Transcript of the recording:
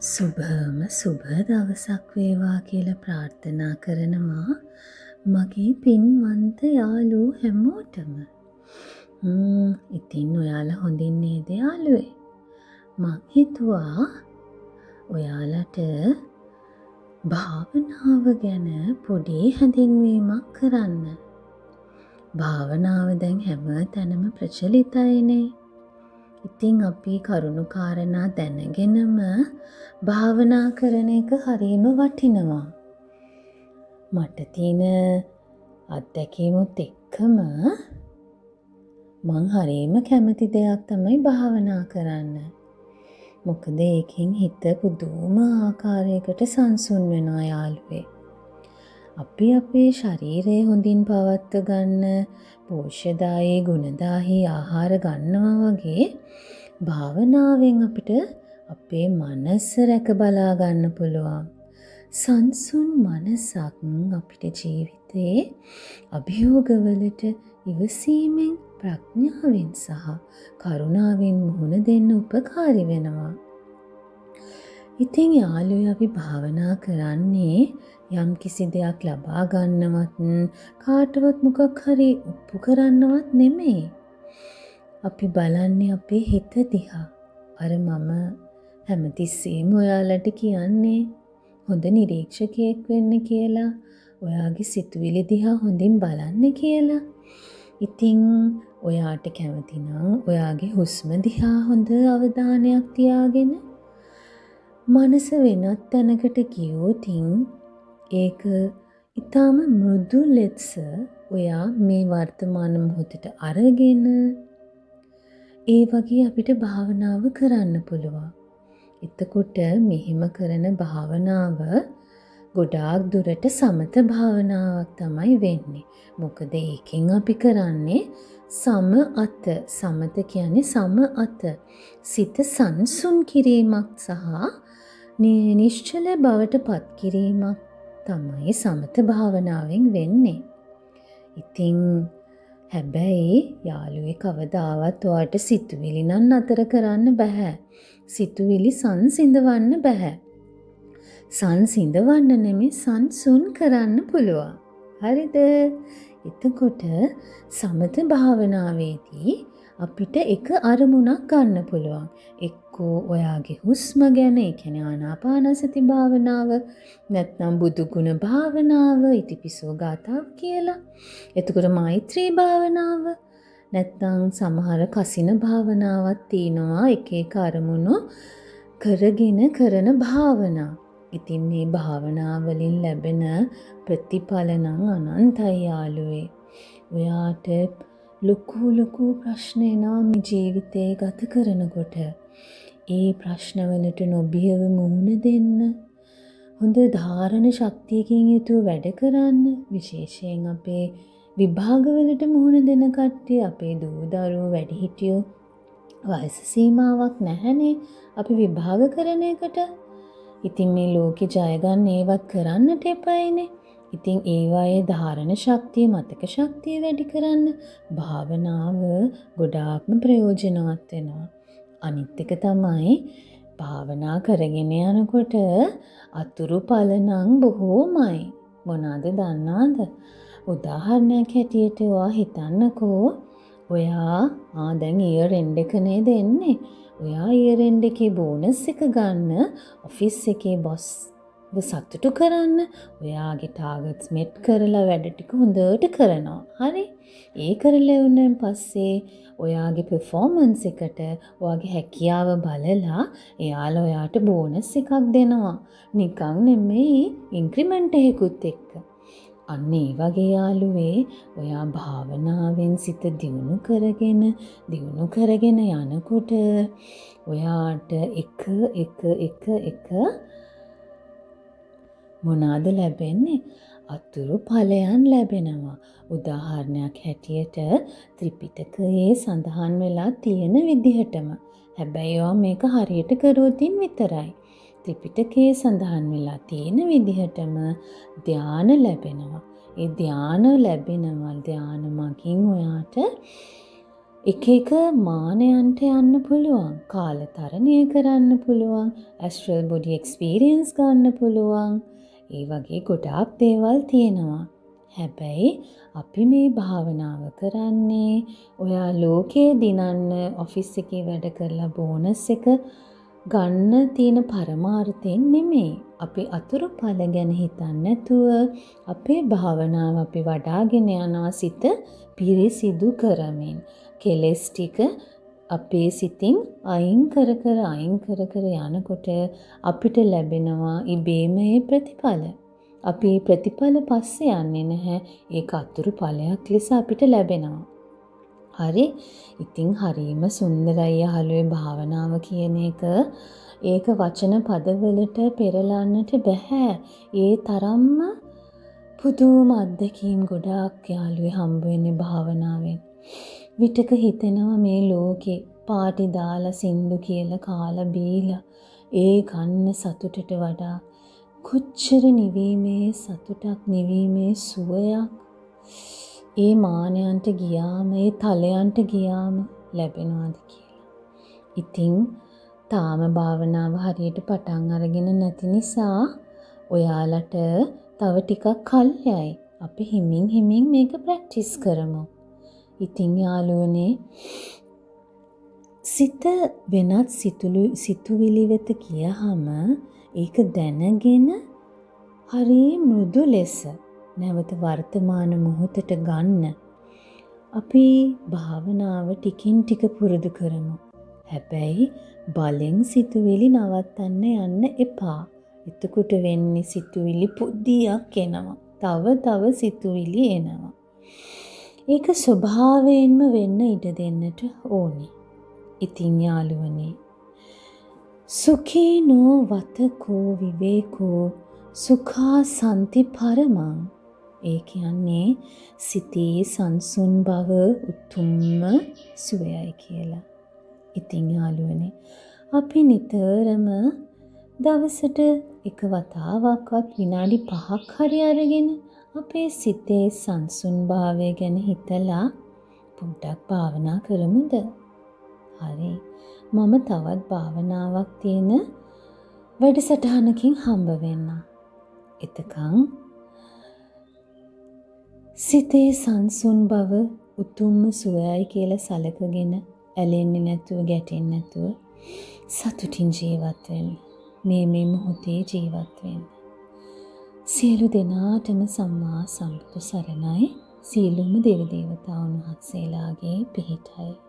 සුභම සුභ දවසක් වේවා කියලා ප්‍රාර්ථනා කරනවා මගේ පින්වන්ත යාළුවෝ හැමෝටම. ඉතින් ඔයාලා හොඳින් නේද යාළුවේ? මං හිතුවා ඔයාලට භාවනාව ගැන පොඩි හැඳින්වීමක් කරන්න. භාවනාව දැන් හැම තැනම ප්‍රචලිතයිනේ. ඉතින් අපි කරුණු කාරණා දැනගෙනම භාවනා කරන එක හරීම වටිනවා. මට තියෙන අත්දැකීමුත් එක්කම මං හරීම කැමති දෙයක් තමයි භාවනා කරන්න. මොකද ඒකෙන් හිත පුදුම ආකාරයකට සංසුන් වෙනවා යාළුවේ. අපි අපේ ශරීරය හොඳින් පවත්ව ගන්න පෝෂ්‍යදායී ගුණදාහී ආහාර ගන්නවා වගේ භාවනාවෙන් අපිට අපේ මනස රැක බලා ගන්න පුළුවන්. සංසුන් මනසක් අපිට ජීවිතේ අභියෝගවලට ඉවසීමෙන්, ප්‍රඥාවෙන් සහ කරුණාවෙන් මුහුණ දෙන්න උපකාරී වෙනවා. ඉතින් යාළුවෝ, අපි භාවනා කරන්නේ යම් කිසි දෙයක් ලබා ගන්නවත් කාටවත් මොකක් හරි ඔප්පු කරන්නවත් නෙමෙයි. අපි බලන්නේ අපේ හිත දිහා. අර මම හැමතිස්සෙම ඔයාලට කියන්නේ හොඳ නිරීක්ෂකයෙක් වෙන්න කියලා, ඔයාගේ සිතුවිලි දිහා හොඳින් බලන්න කියලා. ඉතින් ඔයාට කැමති නම් ඔයාගේ හුස්ම දිහා හොඳ අවධානයක් තියාගෙන මනස වෙනත් තැනකට ගියෝතින් ඒක ඉතාම මෘදු ලෙස ඔයා මේ වර්තමාන මොහොතට අරගෙන ඒ වගේ අපිට භාවනාව කරන්න පුළුවන්. එතකොට මෙහෙම කරන භාවනාව ගොඩාක් දුරට සමත භාවනාවක් තමයි වෙන්නේ. මොකද ඒකෙන් අපි කරන්නේ සම අත. සමත කියන්නේ සම අත. සිත සංසුන් කිරීමක් සහ නිශ්චල බවට පත් කිරීමක් තමයි සමත භාවනාවෙන් වෙන්නේ. ඉතින් හැබැයි යාළුවේ, කවදාවත් ඔයාට සිතුවිලි නම් නතර කරන්න බැහැ. සිතුවිලි සංසිඳවන්න බැහැ. සංසිඳවන්න නෙමෙයි, සංසුන් කරන්න පුළුවන්. හරිද? එතකොට සමත භාවනාවේදී අපිට එක අරමුණක් ගන්න පුළුවන්. එක්කෝ ඔයාගේ හුස්ම ගැන, ඒ කියන්නේ ආනාපානසති භාවනාව, නැත්නම් බුදු ගුණ භාවනාව, ඉතිපිසෝ ගාථාව කියලා. එතකොට මෛත්‍රී භාවනාව, නැත්නම් සමහර කසින භාවනාවක් තියෙනවා, එක එක අරමුණු කරගෙන කරන භාවනා. ඉතින් මේ භාවනා වලින් ලැබෙන ප්‍රතිඵල නම් අනන්තයි යාළුවේ. ඔයාට ලොකු ලොකු ප්‍රශ්න එනවා මේ ජීවිතේ ගත කරනකොට. ඒ ප්‍රශ්නවලට නොබියව මුහුණ දෙන්න, හොඳ ධාරණ ශක්තියකින් යුතුව වැඩ කරන්න, විශේෂයෙන් අපේ විභාගවලට මුහුණ දෙන කට්ටිය, අපේ දූ දරුවෝ, වැඩිහිටියෝ, වයස සීමාවක් නැහැනේ අපි විභාග කරන එකට. ඉතින් මේ ලෝකෙ ජය ගන්න ඒවත් කරන්නට එපයිනේ. ඉතින් ඒවායේ ධාරණ ශක්තිය, මතක ශක්තිය වැඩි කරන්න භාවනාව ගොඩාක්ම ප්‍රයෝජනවත් වෙනවා. අනිත් එක තමයි භාවනා කරගෙන යනකොට අතුරු ඵල නම් බොහෝමයි. මොනවාද දන්නවද? උදාහරණයක් හැටියට ඔයා හිතන්නකෝ, ඔයා දැන් ඉයර් එන්ඩ් එක නේද එන්නේ? ඔයා ඉයර් එන්ඩ් එකේ බෝනස් එක ගන්න, ඔෆිස් එකේ බොස් සතුටු කරන්න ඔයාගේ ටාගට්ස් මෙට් කරලා වැඩ ටික හොඳට කරනවා. හරි? ඒ කරලා වුණාන් පස්සේ ඔයාගේ පර්ෆෝමන්ස් එකට, ඔයාගේ හැකියාව බලලා එයාලා ඔයාට බෝනස් එකක් දෙනවා. නිකන් නෙමෙයි, ඉන්ක්‍රිමන්ට් එකකුත් එක්ක. අන්න ඒ වගේ යාළුවේ, ඔයා භාවනාවෙන් සිත දියුණු කරගෙන දියුණු කරගෙන යනකොට ඔයාට එක එක එක එක මොනාද ලැබෙන්නේ? අතුරු ඵලයන් ලැබෙනවා. උදාහරණයක් හැටියට ත්‍රිපිටකයේ සඳහන් වෙලා තියෙන විදිහටම. හැබැයි ඔයා මේක හරියට කරොතින් විතරයි. ත්‍රිපිටකයේ සඳහන් වෙලා තියෙන විදිහටම ධ්‍යාන ලැබෙනවා. ඒ ධ්‍යාන ලැබෙනවා. ධ්‍යාන මගින් ඔයාට එක එක මානයන්ට යන්න පුළුවන්. කාල තරණය කරන්න පුළුවන්. ඇස්ට්‍රල් බොඩි එක්ස්පීරියන්ස් ගන්න පුළුවන්. ඒ වගේ ගොඩාක් දේවල් තියෙනවා. හැබැයි අපි මේ භාවනාව කරන්නේ ඔයා ලෝකේ දිනන්න ඔෆිස් එකේ වැඩ කරලා බෝනස් එක ගන්න තියෙන පරමාර්ථයෙන් නෙමෙයි. අපි අතුරු ඵල ගැන හිතන්නේ නැතුව අපේ භාවනාව අපි වඩාගෙන යනවා සිත පිරිසිදු කරමින්. කෙලෙස් ටික අපේ සිතින් අයින් කර කර අයින් කර කර යනකොට අපිට ලැබෙනවා ඉබේම ඒ ප්‍රතිඵල. අපි ප්‍රතිඵල පස්සේ යන්නේ නැහැ. ඒක අතුරු ඵලයක් ලෙස අපිට ලැබෙනවා. හරි. ඉතින් හරීම සුන්දරයි යහළුවේ භාවනාව කියන එක. ඒක වචන පදවලට පෙරලන්නට බැහැ. ඒ තරම්ම පුදුම අත්දැකීම් ගොඩාක් යාළුවේ හම්බ වෙන්නේ භාවනාවෙන්. විටක හිතෙනවා මේ ලෝකේ පාටි දාලා සින්දු කියලා කාලා බීලා ඒ ගන්න සතුටට වඩා කොච්චර නිවීමේ සතුටක්, නිවීමේ සුවයක් ඒ මානයන්ට ගියාම, ඒ තලයන්ට ගියාම ලැබෙනවද කියලා. ඉතින් තාම භාවනාව හරියට පටන් අරගෙන නැති නිසා ඔයාලට තව ටිකක් කල් යයි. අපි හිමින් හිමින් මේක ප්‍රැක්ටිස් කරමු. ඉතින් යාළුවනේ, සිත වෙනත් සිතුවිලි වෙත ගියහම ඒක දැනගෙන හරි මෘදු ලෙස නැවත වර්තමාන මොහොතට ගන්න අපි භාවනාව ටිකින් ටික පුරුදු කරමු. හැබැයි බලෙන් සිතුවිලි නවත්තන්න යන්න එපා. එතකොට වෙන්නේ සිතුවිලි පොදියක් එනවා. තව තව සිතුවිලි එනවා. ඒක ස්වභාවයෙන්ම වෙන්න ඉඩ දෙන්නට ඕනේ. ඉතින් යාළුවනේ, සුඛීනෝ වතකෝ විවේකෝ සුඛා සන්ති පරමං. ඒ කියන්නේ සිතේ සංසුන් බව උතුම්ම සුවයයි කියලා. ඉතින් යාළුවනේ, අපි නිතරම දවසට එක වතාවක්වත් විනාඩි 5ක් හරි අරගෙන අපේ සිතේ සංසුන් භාවය ගැන හිතලා පොඩ්ඩක් භාවනා කරමුද? හරි. මම තවත් භාවනාවක් තියෙන වැඩසටහනකින් හම්බ වෙන්න. එතකන් සිතේ සංසුන් බව උතුම්ම සුවයයි කියලා සලකගෙන ඇලෙන්නේ නැතුව, ගැටෙන්නේ නැතුව සතුටින් ජීවත් වෙන්න. මේ මේ මොහොතේ ජීවත් වෙන්න. සියලු දෙනාටම සම්මා සම්බුදු සරණයි. සියලුම දෙවි දේවතාවුන් වහන්සේලාගේ පිහිටයි.